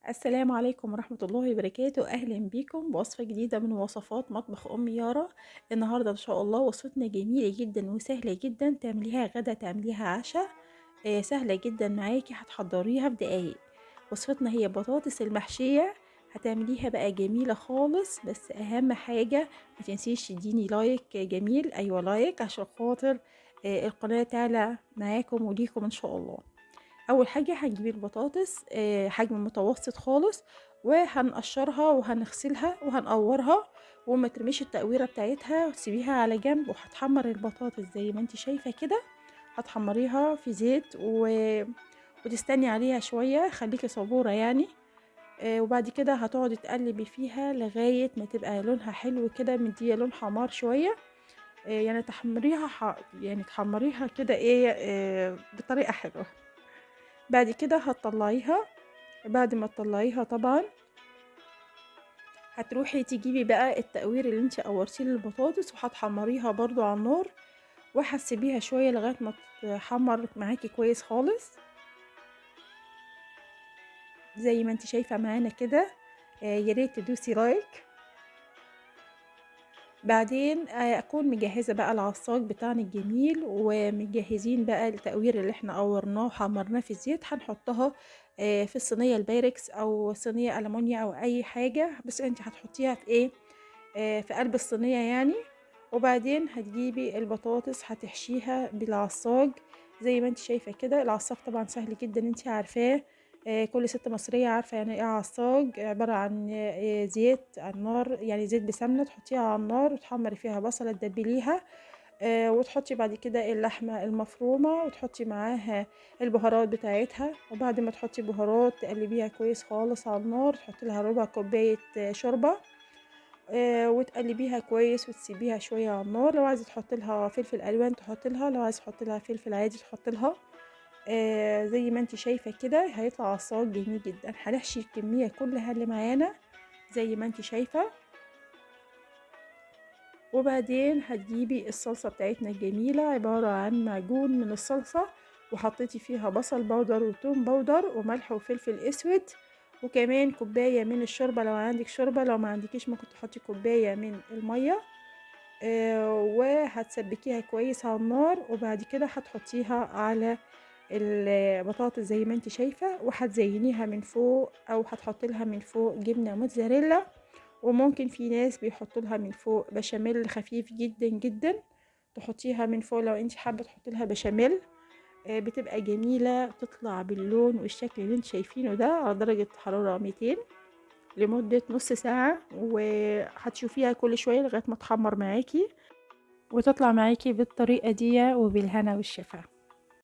السلام عليكم ورحمة الله وبركاته. أهلا بيكم بوصفة جديدة من وصفات مطبخ أم يارا. النهاردة إن شاء الله وصفتنا جميلة جدا وسهلة جدا، تعمليها غدا تعمليها عشاء، سهلة جدا معاكي، هتحضريها في دقايق. وصفتنا هي بطاطس المحشية، هتعمليها بقى جميلة خالص. بس أهم حاجة ما تنسيش تديني like جميل، أيوة like عشان خاطر القناة تعلى معاكم وليكم إن شاء الله. اول حاجة هنجيب البطاطس حجم متوسط خالص، وهنقشرها وهنغسلها وهنقورها، وما ترميش التقويره بتاعتها وتسيبيها على جنب. وهتحمر البطاطس زي ما انت شايفه كده، هتحمريها في زيت وتستني عليها شوية، خليكي صبوره يعني. وبعد كده هتقعدي تقلبي فيها لغاية ما تبقى لونها حلو كده، مديه لون حمار شوية، يعني تحمريها يعني تحمريها كده ايه بطريقة حلوة. بعد كده هتطلعيها. بعد ما تطلعيها طبعا هتروحي تجيبي بقى التقوير اللي انت قورتيه للبطاطس، وهتحمريها برضو على النار، وهتسيبيها شوية لغاية ما تحمر معاكي كويس خالص زي ما انت شايفه معانا كده. يا ريت تدوسي like. بعدين اكون مجهزة بقى العصاج بتاعنا الجميل، ومجهزين بقى التقوير اللي احنا قورناه وحمرناه في الزيت، هنحطها في الصينية البايركس او صينية المونيا او اي حاجة، بس انت هتحطيها في ايه، في قلب الصينية يعني. وبعدين هتجيبي البطاطس هتحشيها بالعصاج زي ما انت شايفه كده. العصاج طبعا سهل جدا، انت عارفاه، كل ست مصرية عارفة يعني ايه عصاج. عبارة عن زيت على النار، يعني زيت بسمنة تحطيها على النار وتحمري فيها بصلة تدبليها، وتحطي بعد كده اللحمة المفرومة وتحطي معاها البهارات بتاعتها. وبعد ما تحطي بهارات تقلبيها كويس خالص على النار، تحطي لها ربع كوباية شوربة، وتقلبيها كويس وتسيبيها شوية على النار. لو عايزة تحطي لها فلفل ألوان تحطي لها، لو عايزة تحطي لها فلفل عادي تحطي لها. زي ما انت شايفة كده هيطلع عصاج جميل جدا. هنحشي الكمية كلها اللي معانا زي ما انت شايفة. وبعدين هتجيبي الصلصة بتاعتنا الجميلة، عبارة عن معجون من الصلصة وحطيتي فيها بصل بودر وتوم بودر وملح وفلفل اسود، وكمان كوباية من الشوربة لو عندك شوربة، لو ما عندكيش ممكن تحطي كوباية من المية. وهتسبكيها كويس على النار، وبعد كده هتحطيها على البطاطس زي ما انت شايفة، وهتزينيها من فوق او هتحطي لها من فوق جبنة موتزاريلا، وممكن في ناس بيحطوا لها من فوق بشاميل خفيف جدا جدا، تحطيها من فوق لو انت حابة تحطي لها بشاميل. بتبقى جميلة، تطلع باللون والشكل اللي انت شايفينه ده على درجة حرارة 200 لمدة نص ساعة، وهتشوفيها كل شوية لغاية ما تحمر معاكي وتطلع معاكي بالطريقة دي، وبالهنا والشفا.